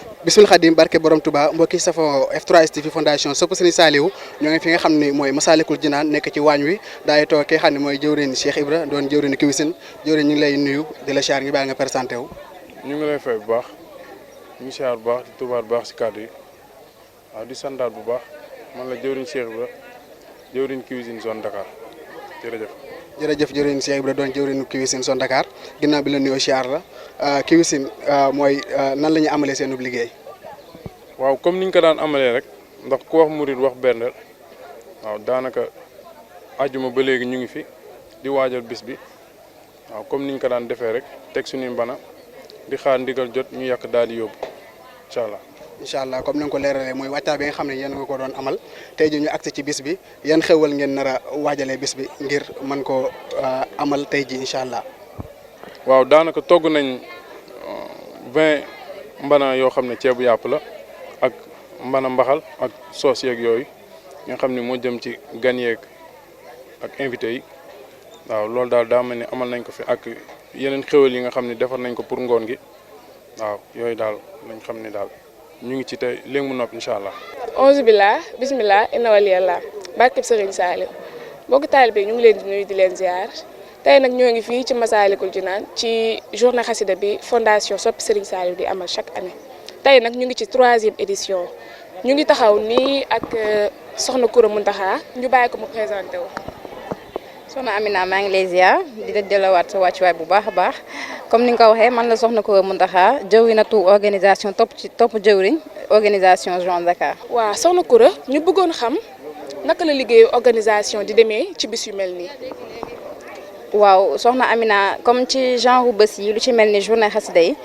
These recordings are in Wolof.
Bismil Khadim barke borom Touba mbokki safo F3S TV fondation sopp Serigne Saliou ñoo ngi fi nga xam ne mooy Massalikul Jinaan nekk ci waañ wi daay toog ki nga xam ne mooy jëwriñ Cheikh Ibra doon jëwriñ Kiwisin jëwriñ ñu ngi lay nuyu di la siyaar ngi bàyyi nga présenté wu. ñu ngi lay fay bu baax ñu ngi siyaar bu baax di tubaat bu baax si kàddu yi waaw di santaat bu baax man la jëwriñ Cheikh Ibra jëwriñ Kiwisin zone Dakar jërëjëf. jërëjëf jëwriñ Cheikh Ibra doon jëwriñ Kiwisin zone Dakar ginnaaw bi la nuyoo siyaar la Kiwisin mooy nan la ñuy amalee seen liggéey. waaw comme niñ ko daan amalee rek ndax ku wax murid wax benn waaw daanaka àjjuma ba léegi ñu ngi fi di waajal bis bi waaw comme niñ ko daan defee rek teg suñuy mbana di xaar ndigal jot ñu yàq daal di yóbbu incha allah. incha allah comme ni nga ko leeralee mooy waajtaay bi nga xam ne yéen nga ko doon amal tey ji ñu agsi ci bis bi yan xewal ngeen nar a waajalee bis bi ngir mën koo amal tey ji incha allah. waaw daanaka togg nañ 20 mbana yoo xam ne ceebu yàpp la. ak mbana mbaxal ak soos yeeg yooyu nga xam ne moo jëm ci gan yeeg ak invité yi waaw loolu daal daa mel ni amal nañ ko fi ak yeneen xéwal yi nga xam ne defar nañ ko pour ngoon gi waaw yooyu daal nañ xam ne daal ñu ngi ci tey léegi mu nopp incha allah. onze billah bismillah inna waliyallah barkeb Serigne Saliou mbokki taalibe ñu ngi leen di nuyu di leen ziar tey nag ñoo ngi fii ci Massalikul Jinaan ci journée xasida bi fondation Sopp Serigne Saliou di amal chaque année. tey nag ñu ngi ci 3e édition ñu ngi taxaw nii ak soxna Koura Mountakha ñu bàyyi ko mu présenté wu. soxna Amina maa ngi lay ziar di la jëlawaat sa wàccuwaay bu baax a baax comme ni nga ko waxee man la soxna Koura Mountakha jëwriñatu organisation topp jëwriñ organisation Jean Dakar. waaw soxna Koura ñu bëggoon xam naka la liggéeyu organisation di demee ci bis yu mel nii. waaw soxna Amina comme ci genre bés yi lu ci mel ni journée xasida yi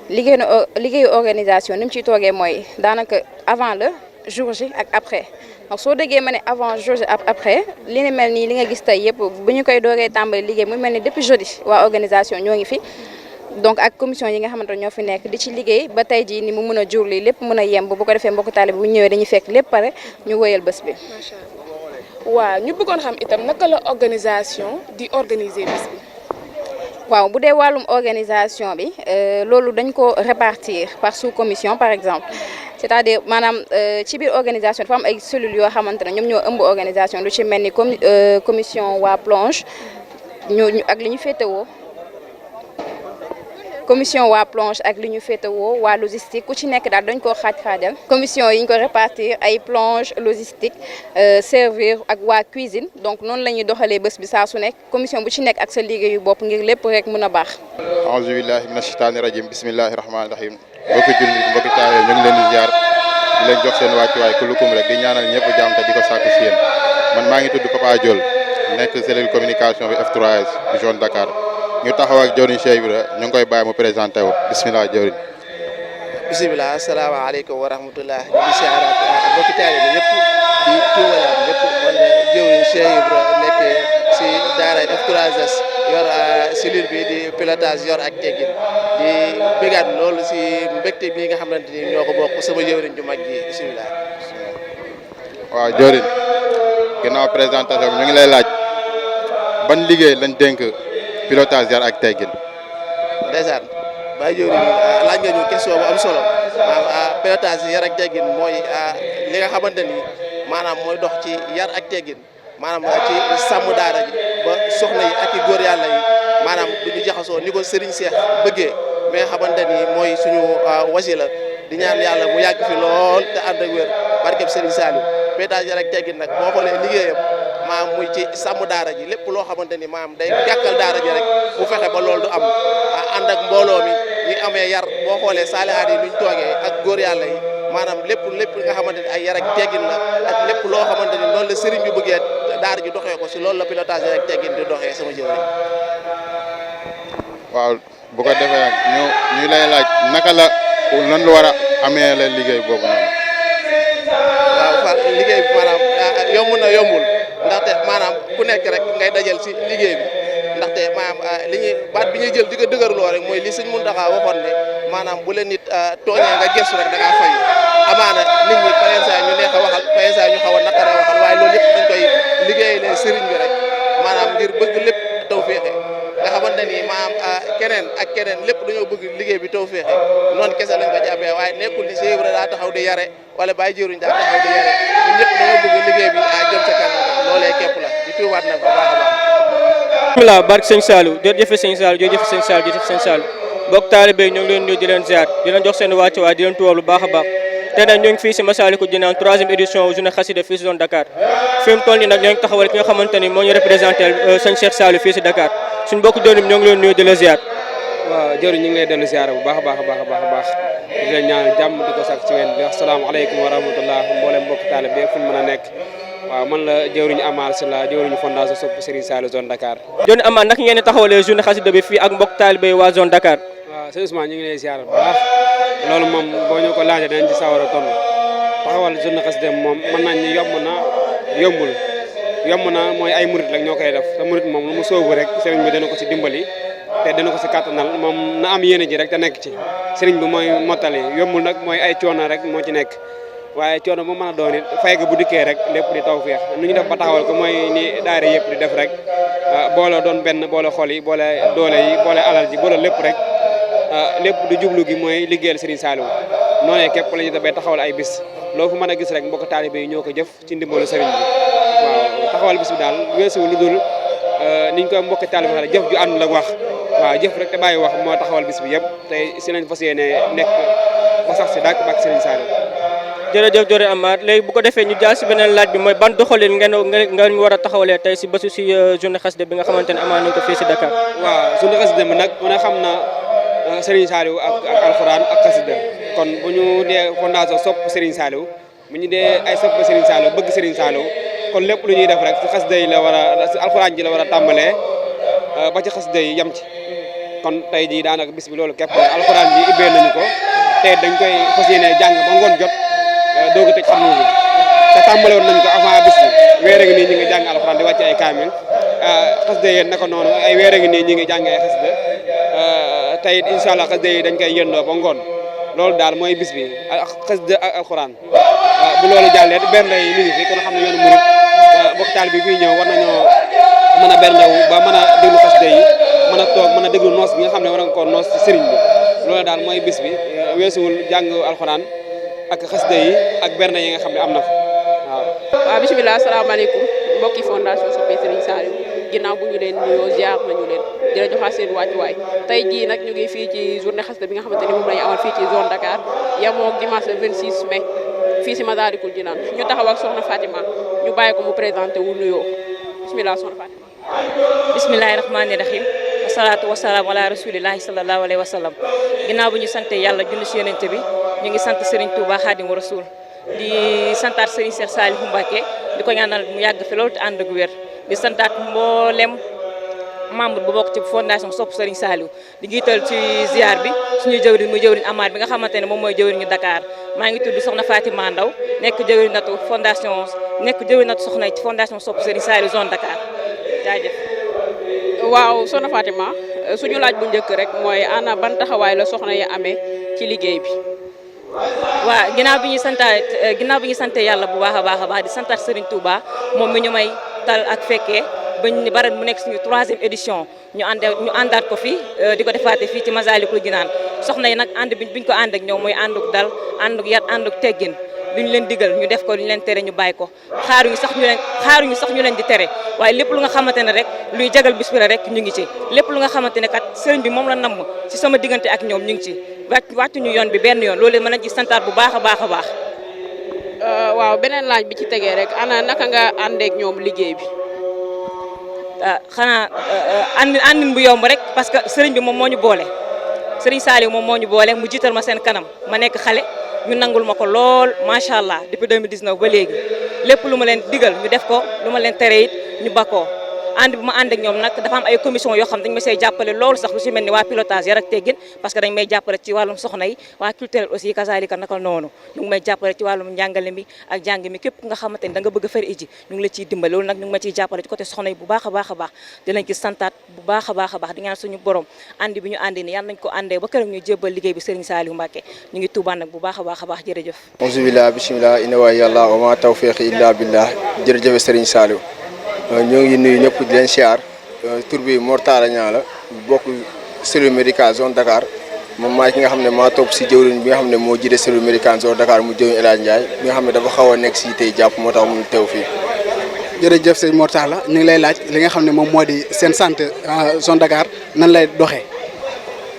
liggéeyu organisation ni mu ciy toogee mooy daanaka avant le jour J ak après donc soo déggee ma ne avant jour J ak après li ni mel nii li nga gis tey yëpp bu ñu koy doogee tàmbali liggéey mu mel ni depuis jeudi waa organisation ñoo ngi fi donc ak commission yi nga xamante ne ñoo fi nekk di ci liggéey ba tey jii ni mu mën a jur lii lépp mën a yemb bu ko defee mbokku taalibe bu ñëwee dañuy fekk lépp pare ñu wëyal bés bi. macha allah waaw ñu bëggoon xam itam naka la organisation di organiser bés bi. waaw bu dee wàllum organisation bi loolu dañ ko répartir par sous-commission par exemple c'est-à-dire maanaam ci biir organisation dafa am ay cellules yoo xamante ne ñoom ñoo ëmb organisation lu ci mel ni commission waa plonge ñu ak li ñu féetewoo commission waa plonge ak li ñu féetewoo waa logistique ku ci nekk daal dañ koo xaajal commission yi ñu ko répartir ay plonge logistique servir ak waa cuisine donc noonu la ñuy doxalee bés bi saa su nekk commission bu ci nekk ak sa liggéeyu bopp ngir lépp rek mën a baax. aouzu billahi mina shaytaani rajim bismillahi rahmaani rahim mbokki jullit mbokki taalibe ñu ngi leen di ziar di leen jox seen wàccuwaay kulukum rek di ñaanal ñëpp jàmm te di ko sàkku si yéen man maa ngi tudd Papa Diol nekk cellule communication bi F3S zone Dakar. ñu taxaw ak jëwriñ Cheikh Ibra ñu ngi koy bàyyi mu présenté wu bisimilah jëwriñ. bisimilah asalaamaaleykum wa rahmatulah ñu ngi siyaaraat mbokki taalibe bi ñëpp di tuubalaat ñëpp man jëwriñ Cheikh Ibra nekk si daara F3S yor cellule bi di pilotage yor ak teggin di bégaat loolu si mbégte bi nga xamante ni ñoo ko bokk sama jëwriñ ju mag ji bisimilah. waaw jëwriñ ginnaaw présentation bi ñu ngi lay laaj ban liggéey lañ dénk. pilotage yar ak teggin. ndeysaan bàyyi jëwriñ laaj nga ñu question bu am solo pilotage yar ak teggin mooy li nga xamante ni maanaam mooy dox ci yar ak teggin maanaam ci sàmm daara ji ba soxna yi ak i góor yàlla yi maanaam du ñu jaxasoo ni ko Serigne Cheikh bëggee mais nga xamante ni mooy suñu wasila di ñaan yàlla mu yàgg fi lool te ànd ak wér barkeb Serigne Saliou pilotage yar ak teggin nag boo xoolee liggéeyam maam muy ci sàmm daara ji lépp loo xamante ni maam day gàkkal daara ji rek bu fexe ba loolu du am ànd ak mbooloo mi ñu amee yar boo xoolee saalihaat yi nuñ toogee ak góor yàlla yi maanaam lépp nga xamante ni ay yar ak teggin la ak lépp loo xamante ni noonu la sëriñ bi bëggee daara ji doxee ko si loolu la pilotage yar ak teggin di doxee sama jëwriñ. waaw bu ko defee nag ñu lay laaj naka la nan lu war a amee la liggéey boobu noonu. waaw fa liggéey bi maanaam yomb na yombul. ndaxte maanaam ku nekk rek ngay dajal ci liggéey bi ndaxte maanaam baat bi ñuy jël di ko dëgërloo rek mooy li sëñ Mountakha waxoon ne maanaam bu leen nit tooñee nga gëstu rek da ngaa fay amaana nit ñi parrainage ñu neex a waxal parrainage ñu xaw a naqaree waxal waaye loolu yëpp dañ koy liggéeyee sëriñ bi rek maanaam ngir bëgg lépp taw féexe nga xamante xamante ni maam keneen ak keneen lépp dañoo bëgg liggéey bi taw féexe noonu kese lañ ko jàppee waaye nekkul ni Cheikh Ibra daa taxaw di yare wala Baye jëruñ daa taxaw di yare ñun ñëpp dañoo bëgg liggéey bi jëm ca kanam loolee képp la di tuubaat nag bu baax a baax. bismillah barke sëñ Saliou jërëjëf sëñ Saliou jërëjëf sëñ Saliou jërëjëf sëñ Saliou bokk taalibe ñoo ngi leen nuyu di leen ziar di leen jox seen wàccuwaay di leen tuwal lu baax a baax te nag ñoo ngi fii si Massalikul Jinaan 3e édition journée xasida fii si zone Dakar fi mu toll nii nag ñoo ngi taxawal ki nga xamante ni moo ñu représenté sëñ Cheikh Saliou fii si Dakar suñu bokk doonum ñoo ngi leen nuyu di la ziar. waaw jëriñ ñu ngi lay dellu ziar bu baax a baax a baax a baax a baax di leen ñaanal jàmm di ko sax ci ween di wax salaamaaleykum wa rahmatullah mboolem mbokk taalibe bi fu ñu mën a nekk waaw man la jëwriñu Amar Sylla jëwriñu fondation Sopp Serigne Saliou zone Dakar. jërëjëf Amar naka ngeen di taxawalee journée xasida bi fii ak mbokk taalibe yi waa zone Dakar. waaw sëñ Ousmane ñu ngi lay ziar bu baax loolu moom boo ñu ko laajee dañ ci sawar a tonn taxawal journée xasida moom mën nañ ni yomb na yombul yomb na mooy ay murit rek ñoo koy def te murit moom lu mu sóobu rek sëriñ bi dana ko ci dimbali te dana ko ci kàttanal moom na am yéene ji rek te nekk ci sëriñ bi mooy mottali yombul nag mooy ay coono rek moo ci nekk waaye coono bu mën a doon it fay ga bu dikkee rek lépp di taw feex nu ñu def ba taxawal ko mooy ni daara yëpp di def rek boole doon benn boole xol yi boole doole yi boole alal ji boole lépp rek lépp du jublu gi mooy liggéeyal Serigne Saliou noonee képp la ñu dabee taxawal ay bis loo fu mën a gis rek mbokk taalibe yi ñoo ko jëf ci ndimbalu Serigne bi waaw taxawal bis bi daal weesu lu dul niñ ko mbokk taalibe xale jëf ju ànd la wax waaw jëf rek te bàyyi wax moo taxawal bis bi yëpp tey si lañ fas yéene nekk ba sax si dàkk bak Serigne Saliou. jërëjëf jërëjëf Amar léegi bu ko defee ñu jaar si beneen laaj bi mooy ban doxalin ngeen war a taxawalee tey si bésu si journée xasida bi nga xamante ne amaa nañ ko fii si Dakar. waaw journée xasida bi nag mu ne xam na Serigne Saliou ak alxuraan ak xasida kon bu ñu dee fondation Sopp Serigne Saliou bu ñu dee ay sopp Serigne Saliou bëgg Serigne Saliou kon lépp lu ñuy def rek ci xasida yi la war a ci alxuraan ji la war a tàmbalee ba ci xasida yi yem ci kon tey jii daanaka bis bi loolu képp alxuraan ji ibbee nañu ko te dañ koy fas yéene jàng ba ngoon jot doog a tëj xam nga te tàmbale woon nañ ko avant bis bi weer ngi nii ñu ngi jàng alxuraan di wàcc ay kaamil xasida yi naka noonu ay weer ngi nii ñu ngi jàng ay xasida tey incha allah xasida yi dañ koy yëndoo ba ngoon loolu daal mooy bis bi xasida ak alxuraan bu loolu jàllee bernde yi mi ngi fi kon xam ne yoonu murid bokk taal bi fii ñëw war nañoo mën a berndewu ba mën a déglu xasida yi mën a toog mën a déglu noos bi nga xam ne war nga koo noos ci sëriñ bi loolu daal mooy bis bi weesuwul jàng alxuraan ak xasida yi ak bernde yi nga xam ne am na fa waaw. waaw bisimilah asalaamaaleykum mbokki fondation Sopp Serigne Saliou ginnaaw bu ñu leen nuyoo ziar nañu leen di la joxaat seen wàccuwaay tey jii nag ñu ngi fii ci journée xasida bi nga xamante ni moom la ñu amal fii ci zone Dakar yemoo dimanche 26 mai fii si Massalikul Jinaan ñu taxaw ak soxna Fatima ñu bàyyi ko mu présenté wu nuyoo bisimilah soxna Fatima. bisimilahi rahmaani rahim wasalaatu wasalaam ala rasulillahi salallahu alayhi wa sallam ginnaaw bu ñu sante yàlla julli si yonente bi ñu ngi sant Serigne Touba Khadimu Rasul di santaat Serigne Cheikh Saliou Mbacké di ko ñaanal mu yàgg fi loolu te ànd ak wér di santaat mboolem membre bu bokk ci fondation Sopp Serigne Saliou di jiital ci ziar bi suñuy jëwriñ muy jëwriñ Amar bi nga xamante ne moom mooy jëwriñu Dakar maa ngi tudd soxna Fatima Ndaw nekk jëwriñ natu fondation nekk jëwriñ natu soxna ci fondation Sopp Serigne Saliou zone Dakar jaajëf. waaw soxna Fatima suñu laaj bu njëkk rek mooy ana ban taxawaay la soxna yi amee ci liggéey bi. waaw ginnaaw bi ñu sante yàlla bu baax a baax di santaat Serigne Touba moom mi ñu may tal ak fekkee bañ barat mu nekk suñu 3e édition ñu àndaat ko fi di ko defaate fii ci Massalikul Jinaan soxna yi nag ànd biñ ko ànd ak ñoom mooy ànduk dal ànduk yat ànduk teggin lu ñu leen digal ñu def ko lu ñu leen tere ñu bàyyi ko xaaruñu sax ñu leen di tere waaye lépp lu nga xamante ne rek luy jagal bis bi la rek ñu ngi ci lépp lu nga xamante ne kat sëriñ bi moom la namm ci sama diggante ak ñoom ñu ngi ci wàccuñu yoon bi benn yoon loolu mën nañ ci santaat bu baax a baax a baax. waaw beneen laaj bi ci tegee rek ana naka nga àndeek ñoom liggéey bi. xanaa àndin bu yomb rek parce que sëriñ bi moom moo ñu boole Serigne Saliou moom moo ñu boole mu jiital ma seen kanam ma nekk xale ñu nangul ma ko lool macha allah depuis 2019 ba léegi lépp lu ma leen digal ñu def ko lu ma leen tere it ñu bakkoo ànd bi ma ànd ak ñoom nag dafa am ay commission yoo xam dañ ma say jàppale loolu sax lu si mel ni waa pilotage yar ak teggin parce que dañ may jàppale ci wàllum soxna yi waa culturel aussi kazalika naka noonu ñu ngi may jàppale ci wàllum njàngale mi ak jàng mi képp nga xamante ni da nga bëgg a fari iji ñu ngi la ciy dimbale loolu nag ñu ngi ma ciy jàppale ci côté soxna yi bu baax a baax a baax dinañ ci santaat bu baax a baax a baax di ñaan suñu borom àndi bi ñu àndi ni yàlla nañ ko àndee ba këram ñu jébbal liggéey bi Serigne Saliou Mbacké ñu ngi tuubaan nag bu baax a baax a baax jërëjëf auzubillah bismillah inna wa yàlla wa ma tawfiqi illa billah jërëjëf Serigne Saliou ñoo ngi nuyu ñëpp di leen siyaar tur bi Mor Talla Niang la bokk cellule médicale zone Dakar moom maay ki nga xam ne maa topp si jëwriñ bi nga xam ne moo jiite cellule médicale zone Dakar mu jëwriñ El Hadj Ndiaye bi nga xam ne dafa xaw a nekk si tey jàpp moo tax mu teew fii. jërëjëf sëñ Mor Talla ñu ngi lay laaj li nga xam ne moom moo di seen santé zone Dakar nan lay doxee.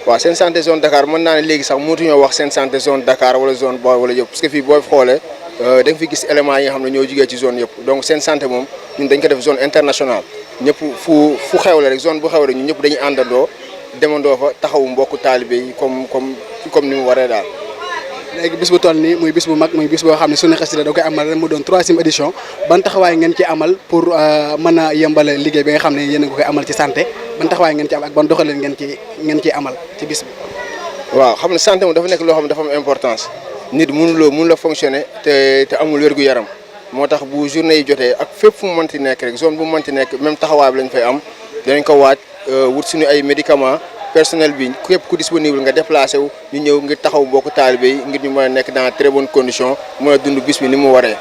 waaw seen santé zone Dakar mën naa ne léegi sax mënatuñoo wax seen santé zone Dakar wala zone Baol wala yëpp parce que fii boo xoolee da nga fi gis éléments yi nga xam ne ñoo jugee ci zone yëpp donc seen santé moom ñun dañ ko def zone internationale ñëpp fu xewle rek zone bu xewle ñun ñëpp dañuy àndandoo demandoo fa taxawu mbokku taalibe yi comme ni mu waree daal. léegi bis bu toll nii muy bis bu mag muy bis boo xam ne Journée Xasida da koy amal ren mu doon 3e édition ban taxawaay ngeen ci amal pour mën a yembale liggéey bi nga xam ne yéen a ngi koy amal ci santé ban taxawaay ngeen ci am ak ban doxalin ngeen ciy amal ci bis bi. waaw xam ne santé moom dafa nekk loo xam ne dafa am importance nit mënu la fonctionner te amul wérgu yaram moo tax bu journée yi jotee ak fépp fu mu mënti nekk rek zone bu mu mënti nekk même taxawaay bi lañ fay am danañ ko waaj wut suñu ay médicaments. personnel bi képp ku disponible nga déplacé wu ñu ñëw ngir taxaw mbokku taalibe yi ngir ñu mën a nekk dans très bonnes conditions mën a dund bis bi ni mu waree.